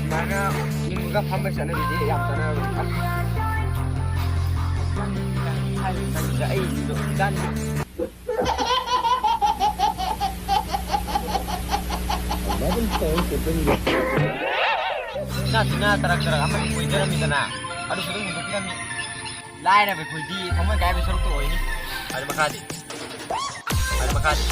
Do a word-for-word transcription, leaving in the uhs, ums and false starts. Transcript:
ꯁꯨꯃꯥꯏꯅ ꯏꯪꯉꯒ ꯐꯝꯕ ꯆꯠꯅꯕꯤꯁꯦ ꯌꯥꯝ ꯆꯠꯅꯔꯕꯅꯤ꯫ ꯑꯩ ꯏꯆꯥꯟ ꯏꯆꯥ ꯊꯤꯅ ꯇꯔꯛ ꯇꯔꯛ ꯑꯃꯗꯤ ꯀꯣꯏꯖꯔꯝꯃꯤꯗꯅ, ꯑꯗꯨꯁꯨ ꯑꯗꯨꯝ ꯍꯨꯟꯗꯣꯛꯄꯤꯔꯝꯃꯤ꯫ ꯂꯥꯏꯔꯕ ꯑꯩꯈꯣꯏꯗꯤ ꯊꯃꯣꯏ ꯀꯥꯏꯕ ꯁꯔꯨꯛꯇ ꯑꯣꯏꯅꯤ꯫ ꯑꯗꯨ ꯃꯈꯥꯗꯤ? ꯑꯗꯨ ꯃꯈꯥꯗꯤ?